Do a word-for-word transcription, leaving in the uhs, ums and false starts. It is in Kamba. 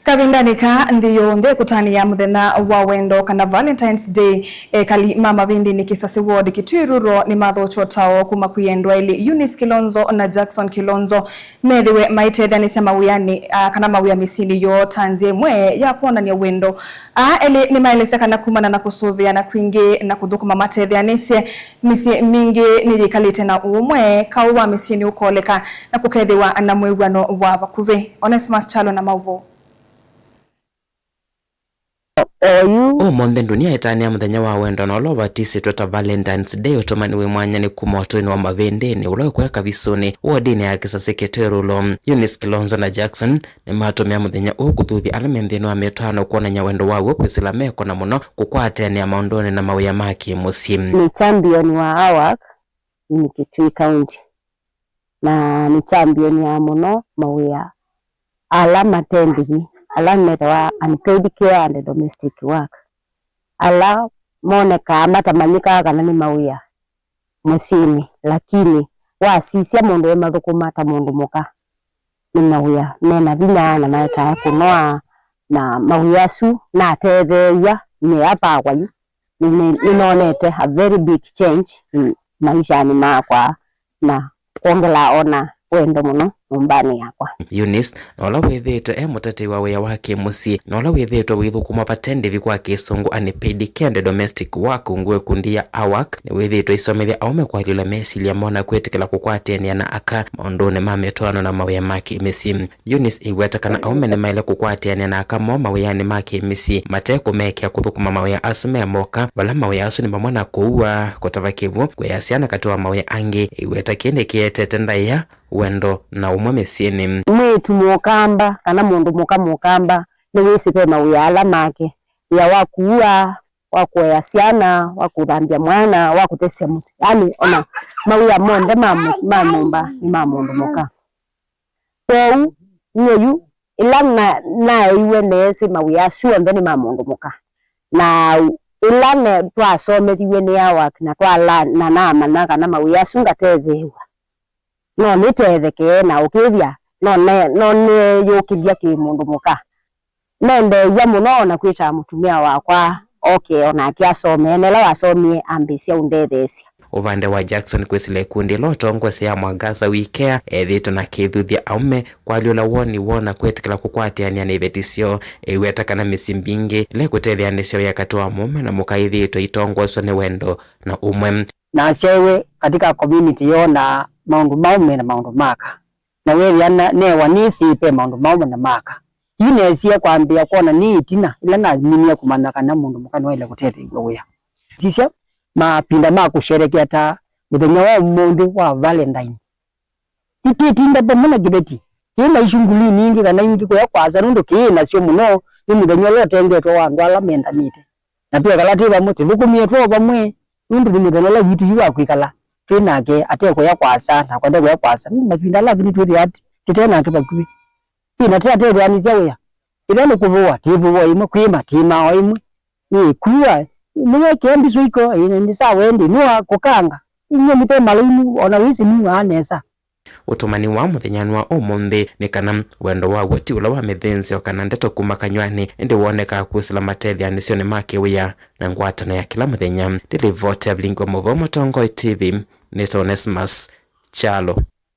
Kavindanĩ ka nthĩ yonthe ĩkũtanĩa mũthenya wa wendo kana Valentine's Day, ekali ma Mavĩndĩnĩ Kĩsasĩ Ward Kitui Rural nĩmathokya ũtao kuma kwĩ endwa elĩ Eunice Kilonzo na Jackson Kilonzo methĩwe maitetheanĩsya mawĩanĩ, a, kana mawĩa mĩsyĩnĩ yoo ta nzĩa ĩmwe ya kwonany'a wendo. Aa elĩ nĩmaelesya kana kumana na kũsũvĩana kwingĩ na kũthũkũma matetheanĩsye, mĩsyĩ mingĩ nĩyĩkalĩte na ũũmwe, kaũ wa mĩsyĩnĩ ũkoleka, na kũkethĩwa na mwĩw'ano wa vakuvĩ. Onesmus Kyalo na maũvoo. Oyu. Ũmũnthĩ ndunia ĩtanĩa mũthenya wa wendo na ũla ũvatisĩtwe ta Valentine's Day ũtũmani wĩ mwanya nĩ kuma ũtũinĩ wa Mavĩndĩnĩ ũla wĩkũya Kavisũnĩ, wodinĩ ya Kĩsasĩ Kitui Rural. Eunice Kilonzo na Jackson nĩmatũmĩa mũthenya ũũ kũthuthya ala me nthĩnĩ wa mĩtwaano kwonany'a wendo waw'o kwĩsĩla mekũna mũno kũkwatanĩa maũndũnĩ na mawĩa ma kĩ-mũsyĩ. Nĩ champion wa AWAC in Kitui County, na nĩ champion ya mũno mawĩa ala mate ndĩvi, ala metawa unpaid care and domestic work, ala monekaa matamanyĩkaa kana nĩ mawĩa mũsyĩnĩ, lakini wasisya mũndũ e mathũkũma ta mũndũ mũka, nĩ mawĩa mena vinya na maetaa kũnoa, na mawĩa asu natetheew'a nĩ ava wa yu, nĩ- nĩ- nĩnonete a very big change, mm, maishanĩ makwa na kwongela ona wendo mũno nyũmbanĩ yakwa. Eunice, na ũla wĩthĩĩtwe e mũtetei wa wĩa wa kĩ-mũsyĩ, na ũla wĩthĩĩtwe wĩthũkũma vate ndĩvi kwa kĩsũngũ unpaid care and domestic work ungu wa ĩkundi ya AWAC, nĩwĩthĩĩtwe aisomethya aũme kũalyũla mesilya moo na kwĩtĩkĩla kũkwatanĩa na aka maũndũnĩ ma mĩtwaano na mawĩa ma kĩ-mĩsyĩ. Eunice ĩiweta kana aũme nĩmaĩle kũkwatanĩa na aka moo mawĩanĩ ma kĩ-mĩsyĩ, mate kũmekĩa kũthũkũma mawĩa asu me moka, vala mawĩa asu nĩ vamwe na kũua, kũtava kĩw'ũ, kũea syana katĩ wa mawĩa angĩ. Ĩiweta kĩĩ nĩkĩetete ndaĩa, wendo, na ũmwe mĩsyĩnĩ. Mwĩĩtu mũkamba kana mũndũ mũka mũkamba nĩwĩsĩ ve mawĩa ala make, wĩa wa kũua, wa kũea syana, wa kũthambya mwana, wa kũthesya mũsyĩ, yani ona mawĩa monthe ma mũ- ma nyũmba nĩ ma mũndũ mũka. Kwoou nyie yu ĩla na- naeiwe neesĩ mawĩa asu onthe nĩ ma mũndũ mũka, na ĩla ne- twasomethiw'e nĩ AWAC na twala- na namanya kana mawĩa asu ngatetheew'a, no nĩtethekee na ũkĩthya no ne- no neyũkĩlya kĩ mũndũ mũka. Nendeew'a mũno ona kwĩtaa mũtumĩa wakwa oke onake asomee, na ĩla wasomie ambĩĩsya ũndetheesya. Ũvande wa Jackson kwĩsĩla ĩkundi ĩla ũtongoesya ya Mwangaza We Care ethĩĩtwe na kĩthuthya aũme kũalyũla woni woo na kwĩtĩkĩla kũkwatĩanĩa na iveti syoo. Ĩiweta kana mĩsyĩ mbingĩ ĩla ĩkũtetheanĩsya wĩa katĩ wa mũũme na mũka ĩthĩĩtwe itongoeswa nĩ wendo na ũmwe. Nasyaĩwe katika community yoo na maũndũ ma aũme na maũndũ ma aka. Na weethĩa na- neewa nĩsĩ ve maũndũ ma aũme na ma aka. Yu neesie kwambĩĩa kwona nĩ ĩtina ĩla naminie kũmanya kana mũndũ mũka nĩwaĩle kũtetheew'a wĩa. Sisya mavinda ma kũsherekea ta mũthenya wa ũmũnthĩ wa Valentine. Nĩtwĩtinda vamwe na kĩveti kĩĩ na isunguli nyingĩ kana ingĩ kũya kwasa, nũndũ kĩĩ nasyo mũno nĩ mũthenya ũla ũtengetwe wa andũ ala mendanĩte. Na twekala twĩ vamwe, tũthũkũmĩe twe o vamwe, nũndũ nĩ mũthenya ũla witũ yu wa kwĩkala twĩ nake, ate kũya kwasa, nakwa nde kũya kwasa. Nĩ mavinda ala angĩ nĩtwĩthĩaa tũte nake vakuvĩ. Ĩ, na tũyatetheanĩsya wĩa. Ĩla nĩ kũvũwa, twĩvũwa ĩmwe, kwĩma, twĩmaa o ĩmwe. Ĩ, kua, nĩwekĩa mbisũ iko, ĩ, nĩ sawa ĩndĩ, nũa kũkanga. Inyie nĩte malaimu, ona wĩsĩ nũaa nesa. Ũtũmani wa mũthenyanĩ wa ũmũnthĩ nĩ kana wendo waw'o ti ũla wa mĩthĩnzĩo kana ndeto kuma kanyw'anĩ, ĩndĩ wonekaa kwĩsĩla matetheanĩsyonĩ ma kĩwĩa na ngwatanĩo ya kĩla mũthenya. Ndĩ livoti ya Vilingi wa Maũvoo Mũtongoi T V, nĩtawa Onesmus Kyalo.